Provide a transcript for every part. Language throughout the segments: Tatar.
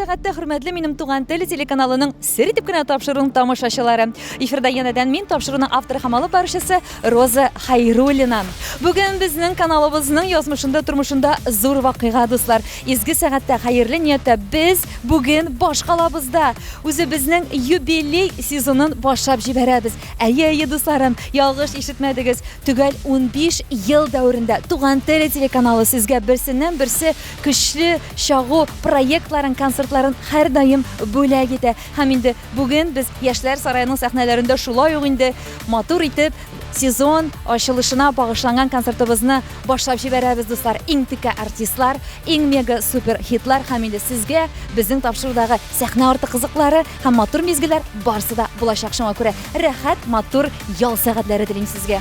сәгатьтә, хөрмәтле минем туган тел телеканалының сер итеп кенә тапшыруның тамашачылары. Эфирда янәдән мин, тапшыруның авторы һәм алып баручысы Роза Хайруллина. Бүген безнең каналыбызның язмышында, тормышында зур вакыйга, дуслар. Изге сәгатьтә, хәерле нияттә без бүген башкалабызда үзебезнең юбилей сезонын башлап җибәрәбез. Әйе, әйе, дусларым, ялгыш ишетмәдегез. Төгәл 15 ел дәверендә Туган тел телеканалы сезгә берсеннән-берсе көчле, чагу проектларын, концертларын һәрдаим бүләк итә. Һәм инде бүген без Яшьләр сараеның сәхнәләрендә шулай ук инде матур итеп сезон ачылышына багышланган концертыбызны башлап җибәрәбез, дуслар. Иң текә артистлар, иң мега супер хитлар һәм инде сезгә безнең тапшырудагы сәхнә арты кызыклары һәм матур мизгелләр барсы да булачак. Шуңа күрә рәхәт, матур ял сәгатьләре телим сезгә.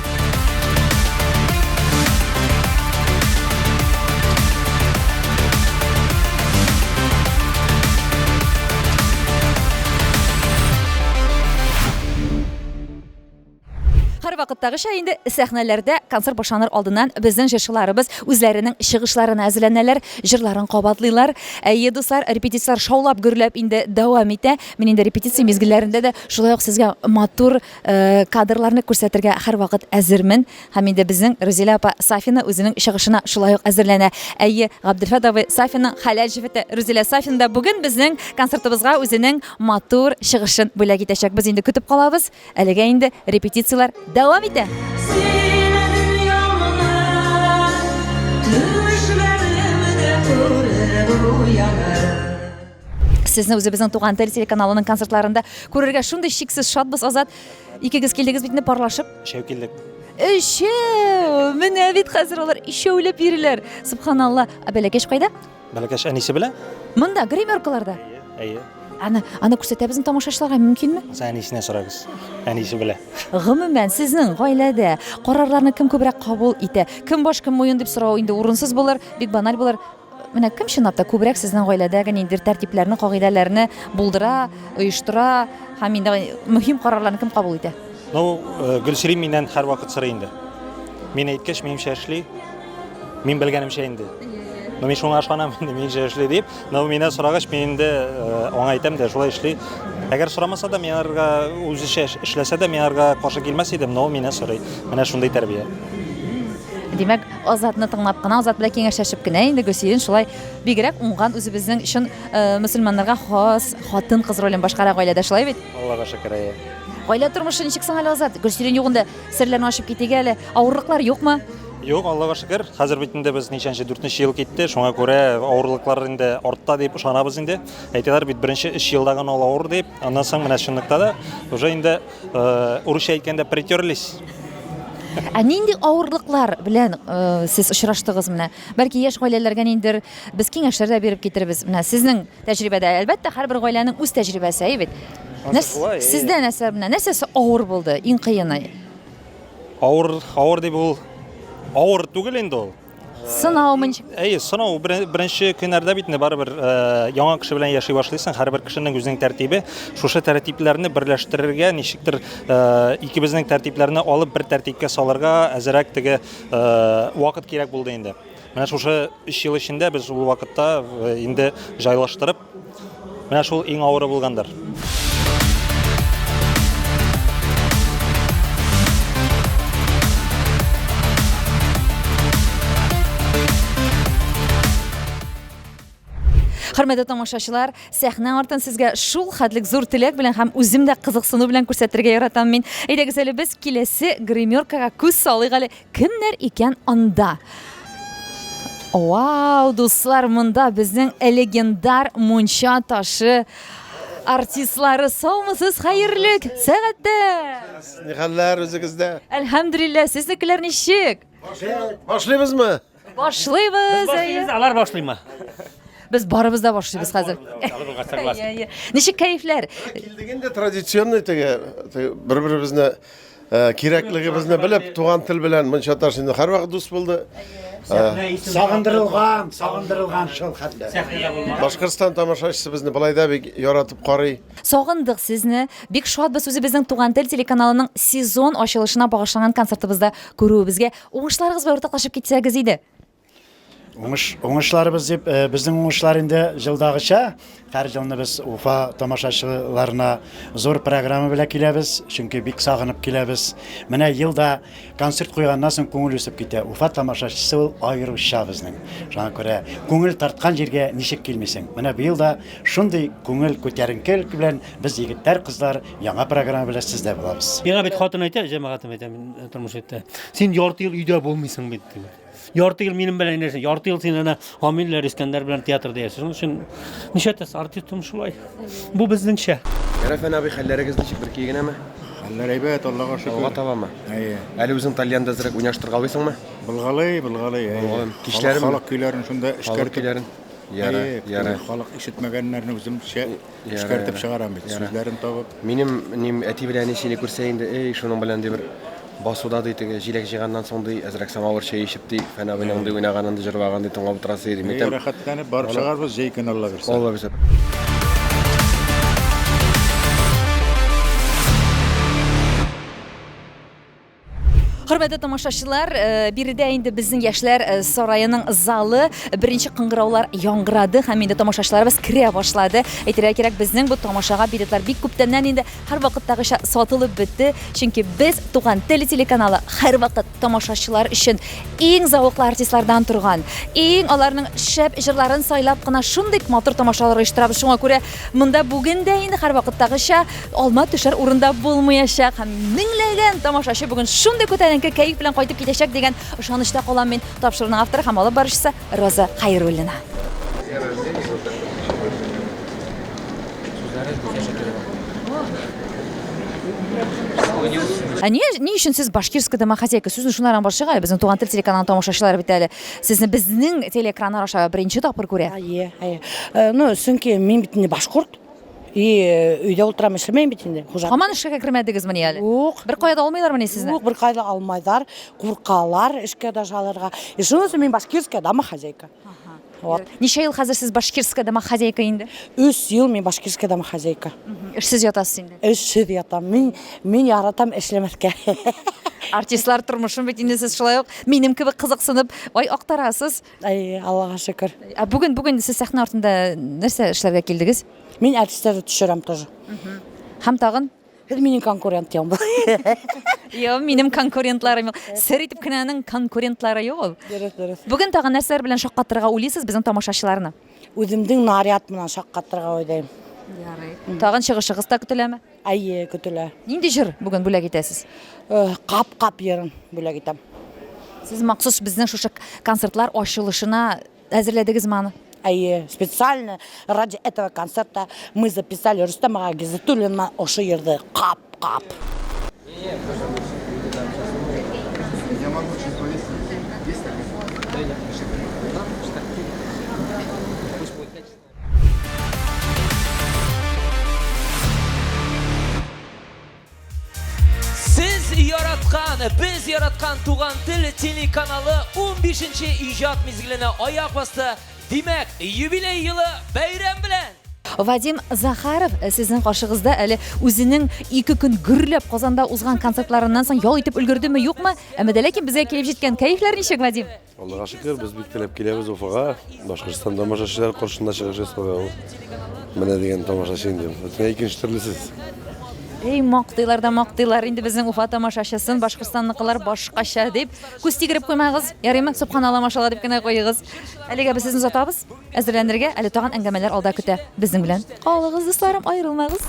Һәрвакыттагыча инде сәхнәләрдә концерт башланыр алдыннан безнең җырчыларыбыз үзләренең чыгышларына әзерләнәләр, җырларын кабатлыйлар. Әйе, дуслар, репетицияләр шаулап гөрләп инде дәвам итә. Мин инде репетиция мизгелләрендә дә шулай ук сезгә матур э, кадрларны күрсәтергә һәрвакыт әзермен. Һәм инде безнең Рузилә апа Сафина үзенең чыгышына шулай ук әзерләнә. Әйе, Габделфәт абый Сафинның хәләл җефете Рузилә Сафина да бүген безнең концертыбызга үзенең матур чыгышын бүләк итәчәк. Без инде көтеп калабыз. Әлегә инде репетицияләр дәвам итә. Сезне үзебезнең Туган тел телеканалының концертларында күрергә шундый чиксез шатбыз, Азат. Икегез килдегез бит инде парлашып. Өчәү килдек. Өчәү! Менә бит хәзер алар өчәүләп йөриләр. Субханалла. Ә бәләкәч кайда? Бәләкәч әнисе белән? Монда, гримеркаларда. Әйе, әйе. Аны, аны күрсәтәбезме тамашачыларга мөмкинме? Сез әнисенә сорагыз. Әнисе белә. Гомумән, сезнең гаиләдә карарларны кем күбрәк кабул итә? Кем баш, кем муен дип сорау инде урынсыз булыр, бик баналь булыр. Менә кем чынлап та күбрәк сезнең гаиләдәге ниндидер тәртипләрне, кагыйдәләрне булдыра, оештыра һәм инде мөһим карарларны кем кабул итә? Ну, э, Гөлсирин миннән һәрвакыт сорый инде. Мин әйткәч, минемчә эшли. Мин белгәнемчә инде. Но мин шуңа ышанам инде, минемчә эшли дип. Но миннән сорагач, мин инде э, аңа әйтәм дә, шулай эшли. Әгәр сорамаса да, мин аларга үзенчә эшләсә дә, мин аларга каршы килмәс идем, но ул миннән сорый. Менә шундый тәрбия. Димәк, Азатны тыңлап кына, Азат белән киңәшләшеп кенә инде Гөлсирин шулай бигрәк уңган үзебезнең чын э, мөселманнарга хас хатын-кыз ролен башкара гаиләдә, шулай бит? Аллага шөкер, әйе. Гаилә тормышы ничек соң әле, Азат? Гөлсирин югында серләрне ачып китик әле. Авырлыклар юкмы? Юк, Аллага шөкер. Хәзер бит инде без ничәнче, дүртенче ел китте. Шуңа күрә авырлыклар инде артта дип ышанабыз инде. Әйтәләр бит, беренче өч елда гына ул авыр дип. Аннан соң менә чынлыкта да уже инде э, урысча әйткәндә притерлись. Ә нинди авырлыклар белән э, сез очраштыгыз менә? Бәлки яшь гаиләләргә ниндидер без киңәшләр дә биреп китербез. Менә сезнең тәҗрибәдә, әлбәттә, һәрбер гаиләнең үз тәҗрибәсе, әйе бит? Ансы шулай, әйе. Сездә нәрсә менә нәрсәсе авыр булды, иң кыены? Авыр, авыр дип ул авыр түгел инде ул. Сынау ничек? Әйе, сынау беренче көннәрдә бит инде барыбер э, яңа кеше белән яши башлыйсың, һәрбер кешенең үзенең тәртибе. Шушы тәртипләрне берләштерергә, ничектер э, икебезнең тәртипләрне алып бер тәртипкә салырга әзерәк теге э, вакыт кирәк булды инде. Менә шушы өч ел эчендә без ул вакытта инде җайлаштырып Менә шул иң авыры булгандыр. Хөрмәтле тамашачылар, сәхнә артын сезгә шул хәтлек зур теләк белән һәм үзем дә кызыксыну белән күрсәтергә яратам мин. Әйдәгез әле без киләсе гримеркага күз салыйк әле. Кемнәр икән анда? Вау, дуслар, монда безнең легендар мунча ташы артистлары. Саумысыз, хәерле сәгатьтә! Ни хәлләр үзегездә? Әлхәмдүлилләһ, сезнекеләр ничек? Башлыйбызмы? Башлыйбыз, әйе. Алар башлыймы? Без барыбыз да башлыйбыз хәзер. Әйе, әйе. Ничек кәефләр? Килдек инде традиционный теге, бер-беребезне Э, кирәклегебезне белеп, туган тел белән Мунча таш инде һәрвакыт дус булды. Э, сагындырылган, сагындырылган шул хәтле. Башкортстан тамашачысы безне болай да бик яратып карый. Сагындык сезне. Бик шатбыз үзебезнең Туган тел телеканалының сезон ачылышына багышланган концертыбызда күрүебезгә. Уңышларыгыз белән уртаклашып китсәгез иде. Уңыш, уңышларыбыз дип, э, безнең уңышлар инде җылдагыча, һәр елны без Уфа тамашачыларына зур программа белән киләбез, чөнки бик сагынып киләбез. Менә елда концерт куйганнан соң күңел үсеп китә. Уфа тамашачысы ул аеруча безнең. Шуңа күрә күңел тарткан җиргә ничек килмисең? Менә быел да шундый күңел күтәренкелек белән без егетләр, кызлар яңа программа белән сездә булабыз. Миңа бит хатын әйтә, җәмәгатем әйтә, мин э, тормыш әйтә. Син ярты ел өйдә булмыйсың бит, ди. Ярты ел минем белән яши, ярты ел син әнә Гамилләр, Искәндәр белән театрда яшисең. Шуның өчен нишләтәсез, артист тормыш шулай. Бу безнеңчә. Рәфән абый, хәлләрегез ничек, бер көй генәме? Хәлләр әйбәт, Аллага шөкер. Алга табамы? Әйе. Әле үзең тальянда әзрәк уйнаштыргалыйсыңмы? Булгалый, булгалый. әйе. Булгалый. Кичләренме? Халык көйләрен шунда Халык эшкәртеп. көйләрен. Яра, Әйе, яра. Халык ишетмәгәннәрне үземчә Яра, эшкәртеп яра. чыгарам бит, Яра. сүзләрен табып. Минем ним әти белән әни сине күрсә инде, эй, шуның белән ди бер басуда ди теге җиләк җыйганнан соң ди, әзрәк самавыр чәй эчеп ди, Фән абыйның ди уйнаганын ди, җырлаганын ди тыңлап утырасы иде. Әйе, Әйтәм, рәхәтләнеп барып чыгарбыз җәй көне Алла бирсә. Алла бирсә. Хөрмәтле тамашачылар, э, биредә инде безнең яшьләр э, сараеның залы беренче кыңгыраулар яңгырады һәм инде тамашачыларыбыз керә башлады. Әйтергә кирәк, безнең бу тамашага билетлар бик күптәннән инде һәрвакыттагыча сатылып бетте. Чөнки без Туган тел телеканалы һәрвакыт тамашачылар өчен иң зәвыклы артистлардан торган, иң аларның шәп җырларын сайлап кына шундый матур тамашалар оештырабыз. Шуңа күрә монда бүген дә инде һәрвакыттагыча алма төшәр урында булмаячак һәм меңләгән тамашачы бүген шундый күтәренке кәеф белән кайтып китәчәк дигән ышанычта калам мин. Тапшыруның авторы һәм алып баручысы Роза Хәйруллина. Ә ни, ни өчен сез башкирская домохозяйка? Сүзне шуннан башлыйк әле, безнең Туган тел телеканалының тамашачылары бит әле сезне безнең телеэкраннар аша беренче тапкыр күрә. Әйе, әйе. Э, ну, чөнки мин бит инде башкорт. И э, өйдә утырам, эшләмәйм бит инде. Хуҗа. Һаман эшкә кермәдегезмени әле? Юк. Бер кая да алмыйлармыни сезне? Юк, бер кая да алмайлар, куркалар эшкә даже алырга. И шуның өчен мин башкирская домохозяйка. Вот. Ничә ел хәзер сез башкирская домохозяйка инде? Өч ел мин башкирская домохозяйка. Эшсез ятасыз инде. Эшсез ятам. Мин мин яратам эшләмәскә. Артистлар тормышын бит инде сез шулай ук минем кебек кызыксынып, ай актарасыз. Әй, Аллага шөкер. Ә бүген бүген сез сәхнә артында нәрсә эшләргә килдегез? Мин артистларны төшерәм тоже. Һәм тагын? Һез минем конкурент юк. Юк, минем конкурентларым юк. Сер итеп кенә аның конкурентлары юк ул. Дөрес, дөрес. Бүген тагын нәрсәләр белән шаккатырырга уйлыйсыз безнең тамашачыларны? Үземнең наряд белән шаккатырырга уйлыйм. Ярый. Тагын чыгышыгыз та көтеләме? Әйе, көтелә. Нинди җыр бүген бүләк итәсез? Э, кап-кап йырын бүләк итәм. Сез махсус безнең шушы концертлар ачылышына әзерләдегезме аны? Әйе, специально ради этого концерта мы записали Рөстәм ага Гизатуллиннан ошо йырды кап-кап. Сез яраткан, без яраткан Туган тел телеканалы 15 нче иҗат мизгеленә аяк басты. Димәк, юбилей елы бәйрәм белән! Вадим Захаров э, сезнең каршыгызда әле үзенең ике көн гөрләп Казанда узган концертларыннан соң ял итеп өлгердеме, юкмы? Әмма дә ләкин безгә килеп җиткән кәефләр ничек, Вадим? Аллага шөкер, без бик теләп киләбез Уфага. Башкортстан тамашачылар каршында чыгыш ясауга ул менә дигән тамашачы инде. Бөтенләй икенче төрле сез. Эй, мактыйлар да мактыйлар инде безнең Уфа тамашачысын, Башкортстанныкылар башкача дип. Күз тигереп куймагыз, ярыймы? Субханалла, машалла дип кенә куегыз. Әлегә без сезне озатабыз. Әзерләнергә, әле тагын әңгәмәләр алда көтә. Безнең белән калыгыз, дусларым, аерылмагыз.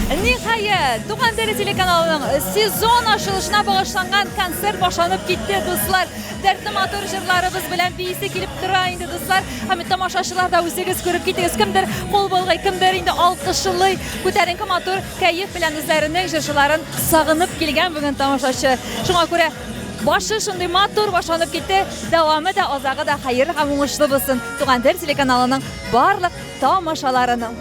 Ниһаять, Туган тел телеканалының сезон ачылышына багышланган концерт башланып китте, дуслар. Дәртле матур җырларыбыз белән биисе килеп тора инде, дуслар. Һәм тамашачылар да үзегез күреп китегез. Кемдер кул болгый, кемдер инде алкышлый. Күтәренке матур кәеф белән үзләренең җырчыларын сагынып килгән бүген тамашачы. Шуңа күрә Башы шундый матур башланып китте, дәвамы да, азагы да хәерле һәм уңышлы булсын Туган тел телеканалының барлык тамашаларының.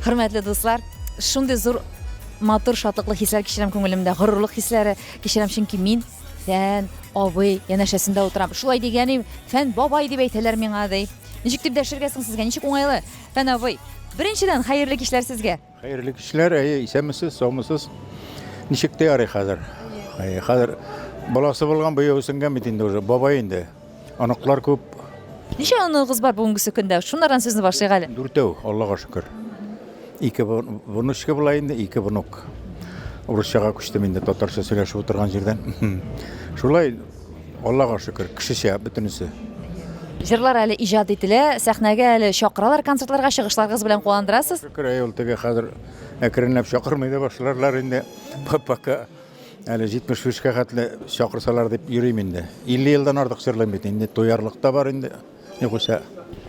Хөрмәтле дуслар, шундый зур матур шатлыклы хисләр кичерәм күңелемдә, горурлык хисләре кичерәм, чөнки мин Фән абый янәшәсендә утырам. Шулай дигәнем, Фән бабай дип әйтәләр миңа, ди. Ничек дип дәшергә соң сезгә? Ничек уңайлы? Фән абый, беренчедән, хәерле кичләр сезгә. Хәерле кичләр, әйе, исәнмесез, саумысыз. Ничек тә ярый хәзер. Әйе, хәзер баласы булган быел үсенгән бит инде уже, бабай инде. Оныклар күп. Ничә оныгыз бар бүгенгесе көндә? Шуннардан сүзне башлыйк әле. Дүртәү, Аллага шөкер. Ике внучка була инде, ике внук. Урысчага күчтем инде, татарча сөйләшеп утырган җирдән. Шулай, Аллага шөкер, кешечә бөтенесе. Җырлар әле иҗат ителә, сәхнәгә әле чакыралар концертларга, чыгышларыгыз белән куандырасыз. Шөкер, әй, ул теге хәзер әкренләп чакырмый да башларлар инде. Пока әле 75 кә хәтле чакырсалар дип йөрим инде. 50 елдан артык җырлыйм бит инде, туярлык та бар инде. Югыйсә.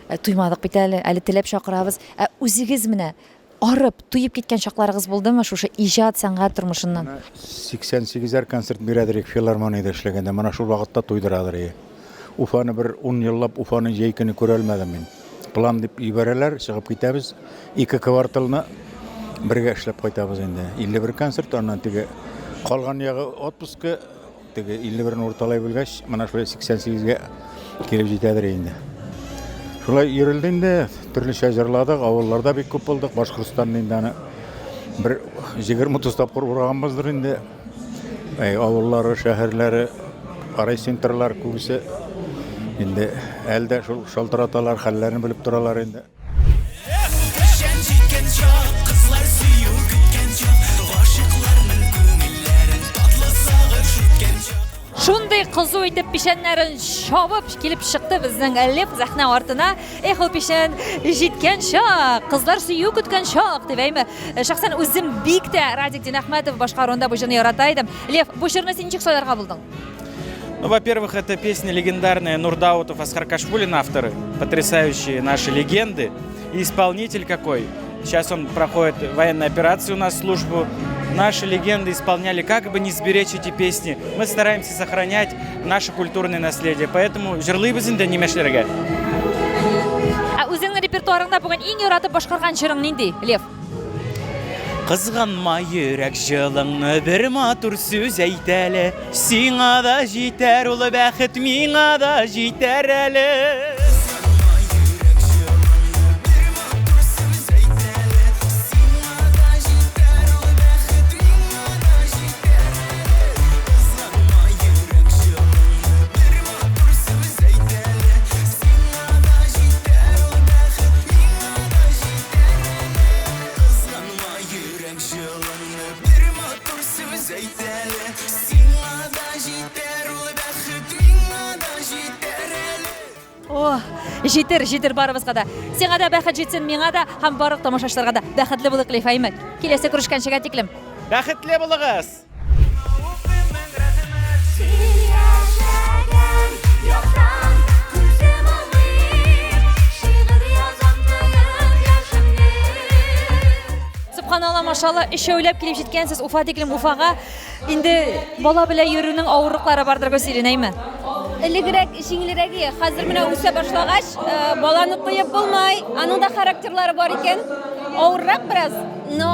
Ә, туймадык бит әле, әле теләп чакырабыз. Ә үзегез менә арып, туеп киткән чакларыгыз булдымы шушы иҗат, сәнгать тормышыннан? 88-әр концерт бирәдер идек филармониядә эшләгәндә. Менә шул вакытта туйдырадыр иде. Уфаны бер ун еллап Уфаны җәй көне күрә алмадым мин. План дип җибәрәләр, чыгып китәбез. Ике кварталны бергә эшләп кайтабыз инде. 51 концерт, аннан теге калган ягы отпуска, теге 51-не урталай бүлгәч, менә шулай 88-гә килеп җитәдер инде. Шулай йөрелде инде, төрлечә җырладык, авылларда бик күп булдык, Башкортстанны инде аны бер 20-30 тапкыр урганбыздыр инде. Әй, авыллары, шәһәрләре, райцентрлар күбесе инде әле дә шул шалтыраталар, хәлләрен белеп торалар инде. Шундый кызу итеп печәннәрен чабып килеп чыкты безнең Лев сәхнә артына. Эх, ул печән җиткән чак, кызлар сөю көткән чак дип әйме. Шәхсән үзем бик тә Радик Динәхмәтов башкаруында бу җырны ярата идем. Лев, бу җырны син ничек сайларга булдың? Ну, во-первых, эта песня легендарная Нурдаутов, Асхар Кашфулин авторы, потрясающие наши легенды. И исполнитель какой. Сейчас он проходит военную операцию у нас, службу. Наши легенды исполняли, как бы не сберечь эти песни. Мы стараемся сохранять наше культурное наследие. Поэтому җырлыйбыз инде нимәшләргә. Ә үзеңнең репертуарыңда бүген иң яратып башкарган җырың нинди, Лев? Кызганма йөрәк җылыңны, бер матур сүз әйт әле. Сиңа да җитәр ул бәхет, миңа да җитәр әле. О, җитер, җитер барыбызга да. Сиңа да бәхет җитсен, миңа да һәм барлык тамашачыларга да. Бәхетле булыйк, Лиф Әймәт. Киләсе күрешкәнчегә тиклем. Бәхетле булыгыз! Субханалла, машалла, өчәүләп килеп җиткәнсез Уфа тиклем Уфага. Инде бала белән йөрүнең авырлыклары бардыр, Гөлсирин, әйме? Элегрәк җиңелрәк иде. Хәзер менә үсә башлагач, э, баланы тыеп булмай. Аның да характерлары бар икән. Авыррак бераз. Но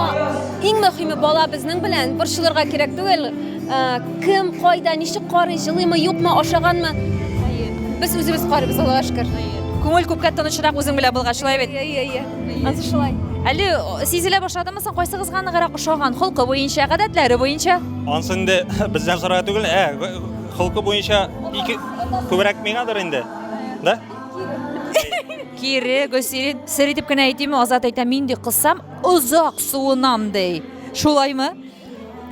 иң мөһиме бала безнең белән, борчылырга кирәк түгел. Э, кем, кайда, ничек карый, җылыймы, юкмы, ашаганмы? Без үзебез карыйбыз, Аллага шөкер. Күңел күпкә тынычрак үзең белән булгач, шулай бит? Әйе, әйе. Ансы шулай. Әле сизелә башладымы соң, кайсыгызга ныграк ошаган? Холкы буенча, гадәтләре буенча? Ансы инде бездән сорарга түгел, ә, холкы буенча ике күбрәк миңадыр инде. Да? Кире, Гөлсирин, сер итеп кенә әйтимме, Азат әйтә, мин ди кызсам, озак суынам ди. Шулаймы?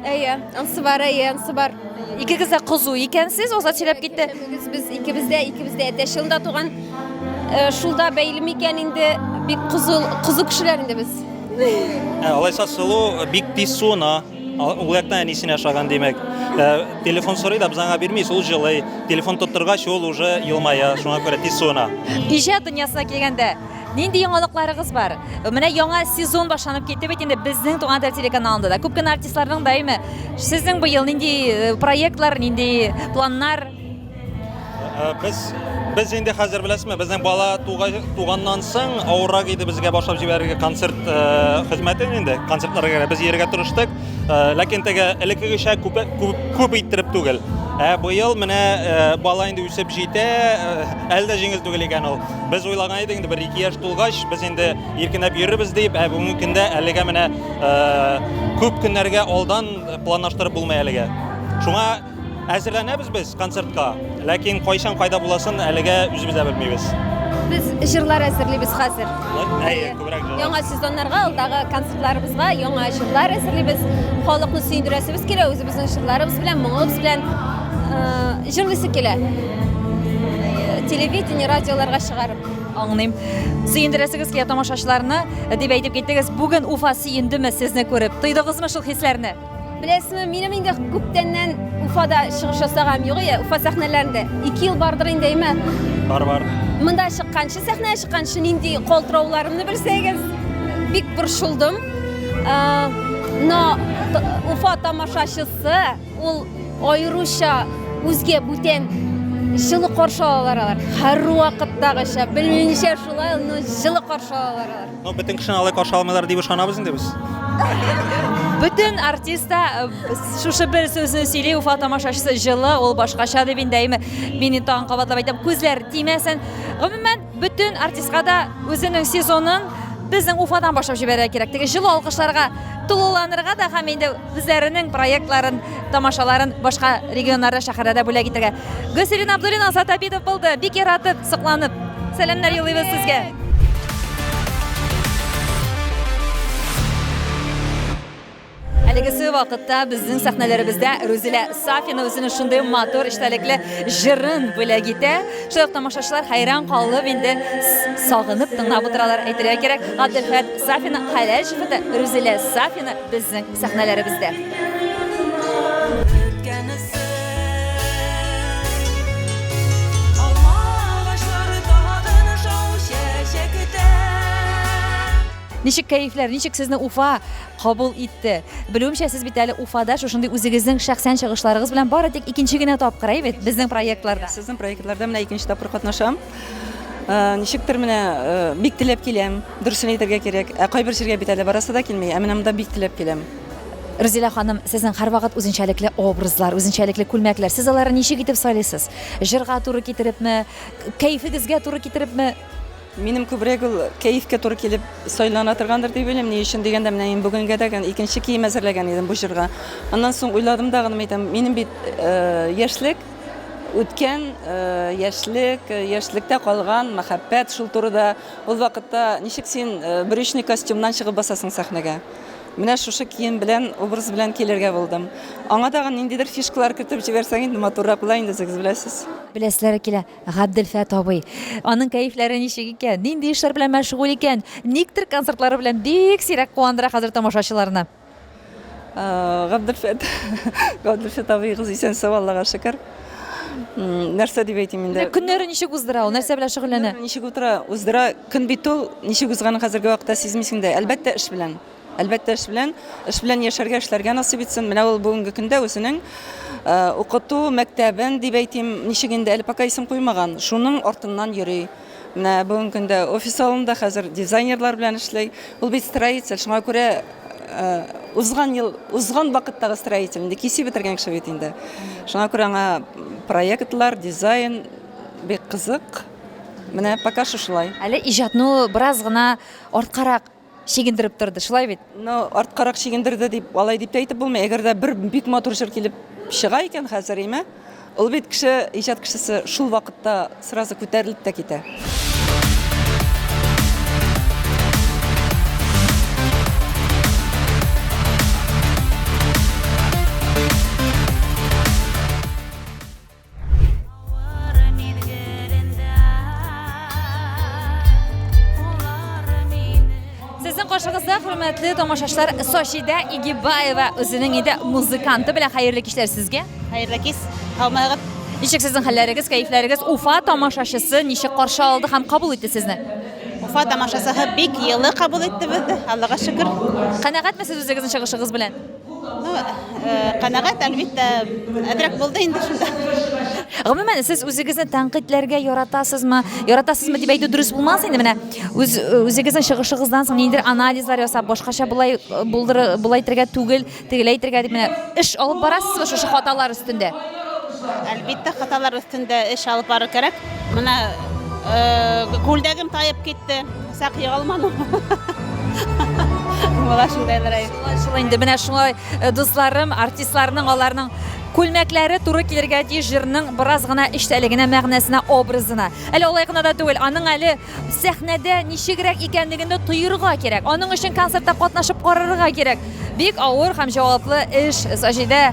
Әйе, ансы бар, әйе, ансы бар. Икегез дә кызу икәнсез, Азат сөйләп китте. Без, без икебез дә, икебез дә әтәч елында туган. Э, шул да бәйле микән инде, бик кызу, кызу кешеләр инде без. Ә, алайса Сылу бик тиз суына. Ул яктан әнисенә ошаган, димәк. Э, телефон сорый да, без аңа бирмибез, ул җылый. Телефон тоттыргач, ул уже елмая, шуңа күрә тиз суына. Иҗат дөньясына килгәндә, нинди яңалыкларыгыз бар? Менә яңа сезон башланып китте бит инде безнең Туган тел телеканалында да. Күп кенә артистларның даими. Сезнең быел нинди э, проектлар, нинди планнар? Э, без без инде хәзер беләсезме, безнең бала туганнан соң авыррак иде безгә башлап җибәрергә концерт э, хезмәтен инде, концертларга без йөрергә тырыштык. Э, ләкин теге элеккегечә күп, күп, күп иттереп түгел. Ә быел менә бала инде үсеп җитә, әле дә җиңел түгел икән ул. Без уйлаган идек инде бер ике яшь тулгач, без инде иркенләп йөрербез дип, ә бүгенге көндә әлегә менә күп көннәргә алдан планлаштырып булмый әлегә. Шуңа Әзерләнәбез без концертка, ләкин кайчан кайда буласын әлегә үзебез дә белмибез. Без җырлар әзерлибез хәзер. Әйе, күбрәк җырлар. Яңа сезоннарга, алдагы концертларыбызга яңа җырлар әзерлибез. Халыкны сөендерәсебез килә, үзебезнең җырларыбыз белән, моңыбыз белән җырлыйсы килә. Телевидение, радиоларга чыгарып. Аңлыйм. Сөендерәсегез килә тамашачыларны, дип әйтеп киттегез. Бүген Уфа сөендеме сезне күреп? Тойдыгызмы шул хисләрне? Беләсезме, минем инде күптәннән Уфада чыгыш ясаганым юк иде, Уфа сәхнәләрендә. 2 ел бардыр инде, әйме? Бар, бар. Монда чыкканчы, сәхнәгә чыкканчы нинди калтырауларымны белсәгез, бик борчылдым. Но Уфа тамашачысы ул аеруча үзгә бүтән җылы каршы алалар алар. Һәрвакыттагыча, белмим ничә шулай, но җылы каршы алалар алар. Ну, бөтен кешене алай каршы алмыйлар дип ышанабыз инде без. Бөтен артист та э, шушы бер сүзне сөйли, Уфа тамашачысы җылы, ул башкача дип инде әйме. Мин инде тагын кабатлап әйтәм, күзләр тимәсен. Гомумән, бөтен артистка да үзенең сезонын безнең Уфадан башлап җибәрергә кирәк. Теге җылы алкышларга тулыланырга да һәм инде үзләренең проектларын, тамашаларын башка регионнарда, шәһәрләрдә бүләк итәргә. Гөлсирин Абдуллина, Азат Абитов булды. Бик яратып, сокланып. Сәламнәр юллыйбыз сезгә. Әлегесе вакытта безнең сәхнәләребездә Рузилә Сафина үзенең шундый матур эчтәлекле җырын бүләк итә. Шулай ук тамашачылар хәйран калып инде сагынып тыңлап утыралар, әйтергә кирәк. Габделфәт Сафина хәләл җефете Рузилә Сафина безнең сәхнәләребездә. Ничек кәефләр, ничек сезне Уфа кабул итте? Белүемчә, сез бит әле Уфада шушындый үзегезнең шәхсән чыгышларыгыз белән бары тик икенче генә тапкыр, әйе бит, безнең проектларда. Сезнең проектларда менә икенче тапкыр катнашам. Э, ничектер менә э, бик теләп киләм, дөресен әйтергә кирәк. Ә кайбер җиргә бит әле барасы да килми, ә менә монда бик теләп киләм. Рузилә ханым, сезнең һәрвакыт үзенчәлекле образлар, үзенчәлекле күлмәкләр. Сез аларны ничек итеп сайлыйсыз? Җырга туры китерепме, кәефегезгә туры китерепме? Минем күбрәк ул кәефкә туры килеп сайлана торгандыр дип уйлыйм. Ни өчен дигәндә, менә мин бүгенгә дә икенче кием әзерләгән идем бу җырга. Аннан соң уйладым да гына әйтәм, минем бит э, яшьлек үткән э, яшьлек, э, яшьлектә калган мәхәббәт шул турыда. Ул вакытта ничек син брючный костюмнан чыгып басасың сәхнәгә? Менә шушы кием белән, образ белән килергә булдым. Аңа тагын ниндидер фишкалар кертеп җибәрсәң инде матуррак була инде, үзегез беләсез. Беләселәре килә. Габделфәт абый, аның кәефләре ничек икән, нинди эшләр белән мәшгуль икән, никтер концертлары белән бик сирәк куандыра хәзер тамашачыларны. Габделфәт, Габделфәт абыегыз исән-сау, Аллага шөкер. Нәрсә дип әйтим инде? Көннәре ничек уздыра ул, нәрсә белән шөгыльләнә? Ничек утыра, уздыра. Көн бит ул, ничек узганын хәзерге вакытта сизмисең дә. Әлбәттә, эш белән. Әлбәттә, эш белән, эш белән яшәргә, эшләргә насыйп итсен. Менә ул бүгенге көндә үзенең э, укыту мәктәбен дип әйтим, ничек инде әле пока исем куймаган, шуның артыннан йөри. Менә бүгенге көндә офис алында хәзер дизайнерлар белән эшли. Ул бит строитель, шуңа күрә э, узган ел, узган вакыттагы строитель, инде кисеп бетергән кеше бит инде. Шуңа күрә аңа проектлар, дизайн бик кызык. Менә пока шушылай. Әле иҗатны бераз гына арткарак чигендереп торды, шулай бит? Ну, арткарак чигендерде дип, алай дип тә әйтеп булмый. Әгәр дә бер бик матур җыр килеп чыга икән хәзер, име? Ул бит кеше, иҗат кешесе шул вакытта сразу күтәрелеп тә китә. Сезнең каршыгызда хөрмәтле тамашачылар Сашида Игибаева үзенең инде музыканты белән хәерле кичләр сезгә. Хәерле кич. Һаумыгыз. Ничек сезнең хәлләрегез, кәефләрегез? Уфа тамашачысы ничек каршы алды һәм кабул итте сезне? Уфа тамашачысы бик елы кабул итте безне, Аллага шөкер. Канәгатьме сез үзегезнең чыгышыгыз белән? Ну, канәгать, әлбиттә, әзрәк булды инде шунда. Гомумән, сез үзегезне тәнкыйтьләргә яратасызмы? Яратасызмы дип әйтү дөрес булмас инде менә. Үз үзегезнең чыгышыгыздан соң ниндидер анализлар ясап, башкача болай булдыр, болай итәргә түгел, тегеләй итәргә дип менә эш алып барасызмы шушы хаталар өстендә? Әлбиттә, хаталар өстендә эш алып бару кирәк. Менә күлдәгем таеп китте. Сак егылмадым. Була шундайлар. Шулай шул инде. Менә шулай, э, дусларым, артистларның аларның күлмәкләре туры килергә тиеш җырның бераз гына эчтәлегенә, мәгънәсенә, образына. Әле алай гына да түгел, аның әле сәхнәдә ничегрәк икәнлеген дә тоерга кирәк. Аның өчен концертта катнашып карарга кирәк. Бик авыр һәм җаваплы эш, Саҗидә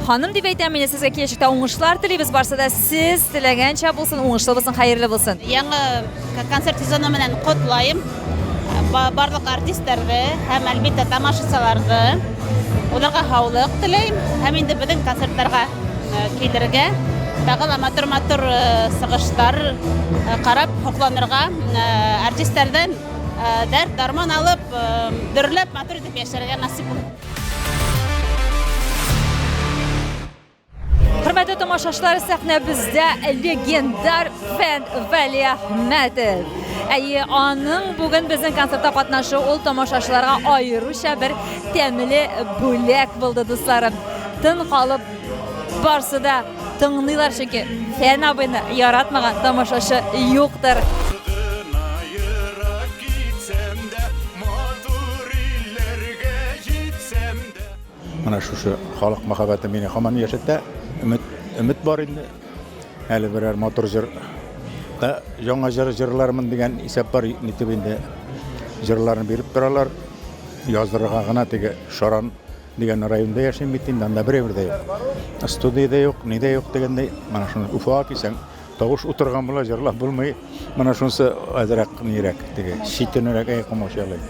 ханым дип әйтәм мин сезгә киләчәктә уңышлар телибез. Барсы да сез теләгәнчә булсын, уңышлы булсын, хәерле булсын. Яңа Концерт сезоны белән котлыйм барлык артистларны һәм әлбиттә тамашачыларны. Уларга һаулык теләйм һәм инде безнең концертларга э, килергә, тагы да матур-матур э, сыгышлар э, карап сокланырга, артистлардан дәрт, дарман алып, дөрләп матур итеп яшәргә насыйп булсын. Хөрмәтле тамашачылар, сәхнәбездә легендар Фән Вәлиәхмәтов. Әйе, аның бүген безнең концертта катнашу ул тамашачыларга аеруча бер тәмле бүләк булды, дусларым. Тын калып барсы да тыңлыйлар, чөнки Фән абыйны яратмаган тамашачы юктыр. Менә шушы халык мәхәббәте мине һаман яшәтә. Өмет, өмет бар инде. Әле берәр матур җыр да яңа җыр җырлармын дигән исәп бар. Нитеп инде җырларны биреп торалар. Яздырырга гына теге Шаран дигән районда яшим бит инде, анда берәү дә юк. Студия дә юк, ни дә юк дигәндәй. Менә шуны Уфага килсәң, Тавыш утырган була, җырлап булмый. Менә шунысы әзрәк нирәк, теге читенрәк әй комачалый.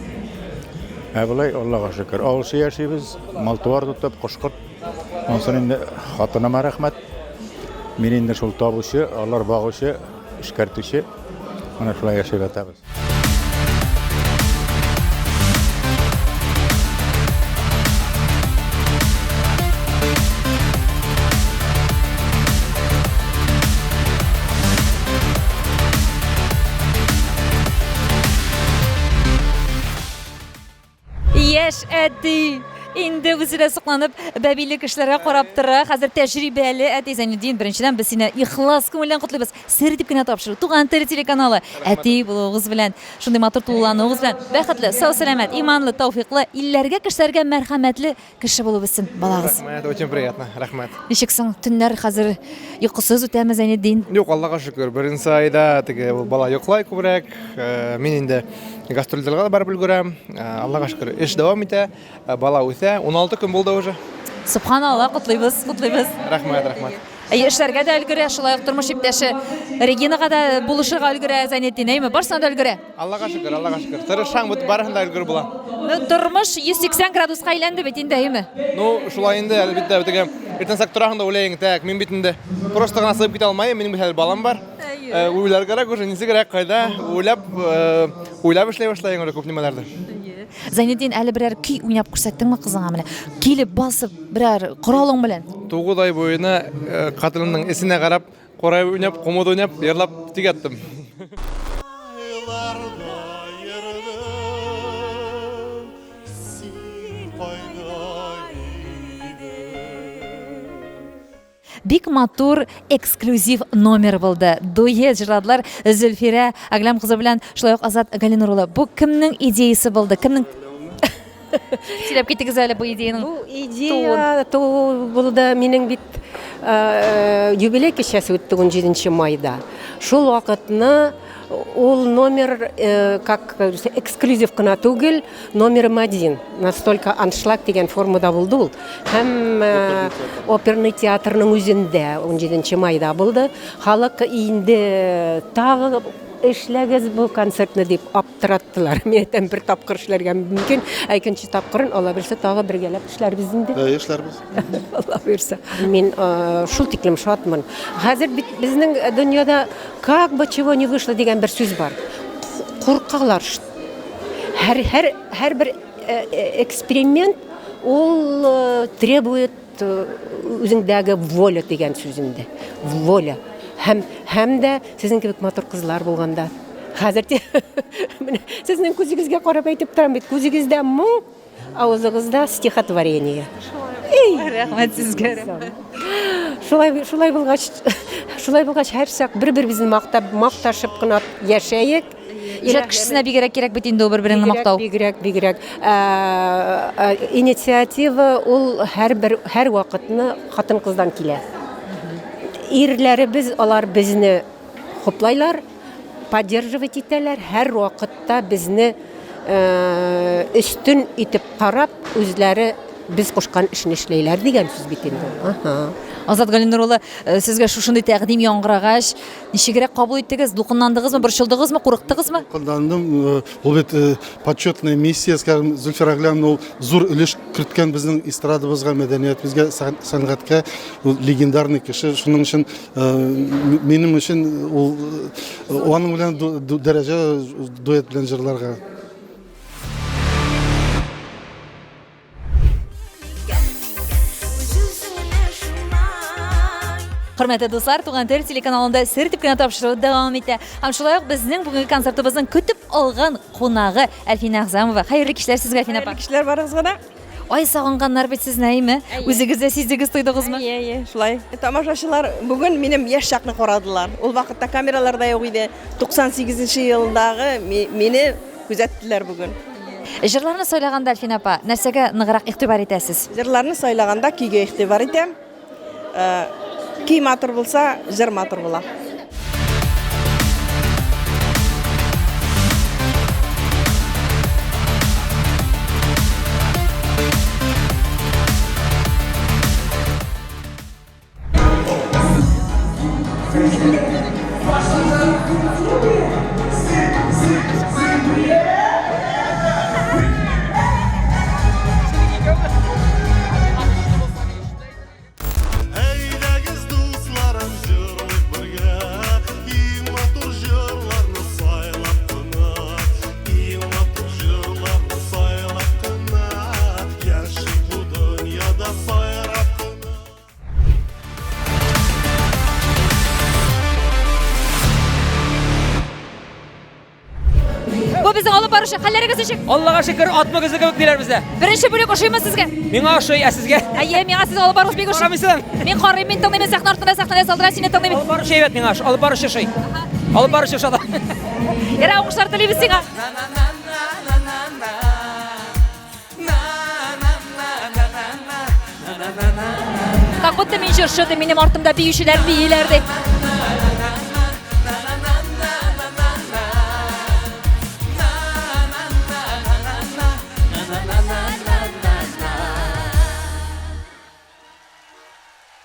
Ә болай Аллага шөкер, авылча яшибез, мал-туар тотып, кош-корт. Ансын инде хатыныма рәхмәт. Мин инде шул табучы, алар багучы, эшкәртүче. Менә шулай яшәп ятабыз. Яшь әти инде үзе дә сокланып бәбиле кешеләргә карап тора. Хәзер тәҗрибәле әти Зәйнетдин, беренчедән без сине ихлас күңелдән котлыйбыз. Сер дип кенә тапшыру. Туган тел телеканалы. Әти булуыгыз белән, шундый матур тулылануыгыз белән бәхетле, сау-сәламәт, иманлы, тәүфыйклы, илләргә, кешеләргә мәрхәмәтле кеше булып үссен балагыз. Рәхмәт, очень приятно, рәхмәт. Ничек соң төннәр хәзер йокысыз үтәме, Зәйнетдин? Юк, Аллага шөкер, беренче айда теге ул бала йоклай күбрәк. Э, мин инде гастрольләргә дә барып өлгерәм. Э, Аллага шөкер, эш дәвам итә, э, бала үсә. 16 көн булды уже. Субханалла, котлыйбыз, котлыйбыз. Рәхмәт, рәхмәт. Әйе, эшләргә дә өлгерә, шулай ук тормыш иптәше Регинага да булышырга өлгерә Зәйнетдин, әйеме? Барысына да өлгерә. Аллага шөкер, Аллага шөкер. Тырышсаң, бит барысына да өлгереп була. Ну, тормыш 180 градуска әйләнде бит инде, әйеме? Ну, шулай инде, әлбәттә, теге иртән сак торасың да уйлайың, так, мин бит инде просто гына сыгып китә алмыйм, минем бит әле балам бар. Э, уйлар кирәк уже, ничегрәк, кайда, уйлап, э, уйлап эшләй башлайың уже күп нимәләрне. Зәйнетдин, әле берәр көй уйнап күрсәттеңме кызыңа менә? Килеп басып, берәр коралың белән. 9 ай буена э, хатынымның эсенә карап, корай уйнап, комод уйнап, җырлап тик яттым. Бик матур эксклюзив номер булды. Дуэт җырладылар Зөлфирә Әгләм кызы белән шулай ук Азат Галинур улы. Бу кемнең идеясы булды? Кемнең Сөйләп китегез әле бу идеянең. Бу идея туу булды. Минем бит э, юбилей кичәсе үтте 17 майда. Шул вакытны ул номер э, как эксклюзив кына түгел, Номером один. Настолько аншлаг дигән формада булды ул. Һәм э, оперный театрның үзендә 17 майда булды. Халык инде тагы эшләгез бу концертны дип аптыраттылар. Мин әйтәм, бер тапкыр эшләргә мөмкин, ә икенче тапкырын Алла бирсә тагы бергәләп эшләрбез инде. Әйе, эшләрбез. Алла бирсә. Мин э, шул тиклем шатмын. Хәзер бит безнең дөньяда как бы чего не вышло дигән бер сүз бар. Куркалар. Һәр, һәр, һәрбер э, э, эксперимент Ул э, требует э, үзеңдәге воля дигән сүз инде. Воля. Һәм һәм дә сезнең кебек матур кызлар булганда. Хәзер менә сезнең күзегезгә карап әйтеп торам бит, күзегездә моң, авызыгызда стихотворение. Рәхмәт сезгә, рәхмәт. Шулай шулай булгач, шулай булгач һәрчак бер-беребезне мактап, макташып кына яшәек. Иҗат кешесенә бигрәк кирәк бит инде ул бер-береңне мактау. Бигрәк, бигрәк. Инициатива ул һәрбер һәр вакытны хатын-кыздан килә. Ирләребез алар безне хуплайлар, поддерживать итәләр, һәр вакытта безне өстен итеп карап, үзләре без кушкан эшне эшләйләр дигән сүз бит инде. Ага. Азат Галинур улы, сезгә шушындый тәкъдим яңгырагач, Ничегрәк кабул иттегез? Дулкынландыгызмы, борчылдыгызмы, курыктыгызмы? Дулкынландым. Ул бит почетная миссия, скажем, Зөлфир Әгъләмовна ул зур өлеш керткән безнең эстрадабызга, мәдәниятебезгә, сәнгатькә. Ул легендарный кеше. Шуның өчен минем өчен ул аның белән дәрәҗә дуэт белән җырларга. Хөрмәтле дуслар, Туган тел телеканалында сер дип кенә тапшыру дәвам итә. Һәм шулай ук безнең бүгенге концертыбызның көтеп алган кунагы Әлфинә Әгъзамова. Хәерле кичләр сезгә, Әлфинә апа. Хәерле кичләр барыгызга да. Ай сагынганнар бит сезне, әйме? Үзегез дә сиздегез, тойдыгызмы? Әйе, әйе, шулай. Тамашачылар бүген минем яшь чакны карадылар. Ул вакытта камералар да юк иде. 98 нче елдагы мине күзәттеләр бүген. Җырларны сайлаганда, Әлфинә апа, нәрсәгә ныграк игътибар итәсез? Җырларны сайлаганда көйгә игътибар итәм. Көй матур булса, җыр матур була. Әйдәгез, дусларым, җырлыйк бергә, Иң матур җырларны сайлап кына, Иң матур җырларны сайлап кына, Яшик бу дөньяда сайрап кына. Бу безнең алып баручы. Хәлләрегез ничек? Аллага шөкер, ат мөгезе кебек диләр бездә. Беренче бүлек ошыймы сезгә? Миңа ошый, ә сезгә? Әйе, миңа сезнең алып баруыгыз бик ошый. Карамыйсың? Мин карыйм, мин тыңлыйм, мин сәхнә артында, сәхнәдә салдыра, сине тыңлыйм. Алып баручы әйбәт миңа, алып баручы ошый. Алып баручы ошады. Ярар, уңышлар телибез сиңа. Как будто мин җырчы ди, минем артымда биючеләр бииләр ди.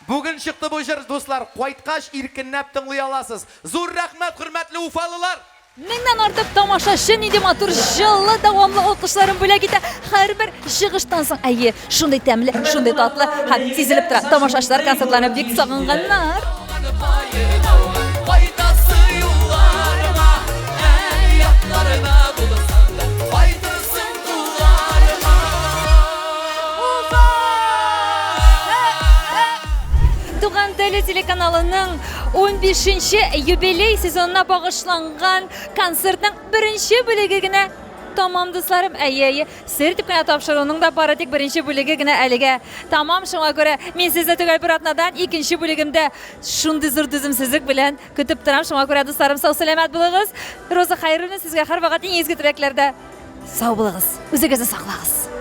Бүген чыкты бу җыр, дуслар. Кайткач иркенләп тыңлый аласыз. Зур рәхмәт, хөрмәтле уфалылар! Меңнән артык тамашачы нинди матур, җылы, дәвамлы алкышларын бүләк итә һәрбер чыгыштан соң. Әйе, шундый тәмле, шундый татлы һәм сизелеп тора. Тамашачылар концертларны бик сагынганнар. Кайтасы юлларыма, әй ятларда булсаң да, кайтырсың туганыма. Туган теле телеканалының 15 юбилей сезонына багышланган концертның беренче бүлеге генә тамам, дусларым. Әйе, әйе, сер дип кенә тапшыруның да бары тик беренче бүлеге генә әлегә тамам. Шуңа күрә мин сезне төгәл бер атнадан икенче бүлегемдә шундый зур түземсезлек белән көтеп торам. Шуңа күрә, дусларым, сау-сәламәт булыгыз. Роза Хәйруллина сезгә һәрвакыт иң изге теләкләрдә. Сау булыгыз, үзегезне саклагыз.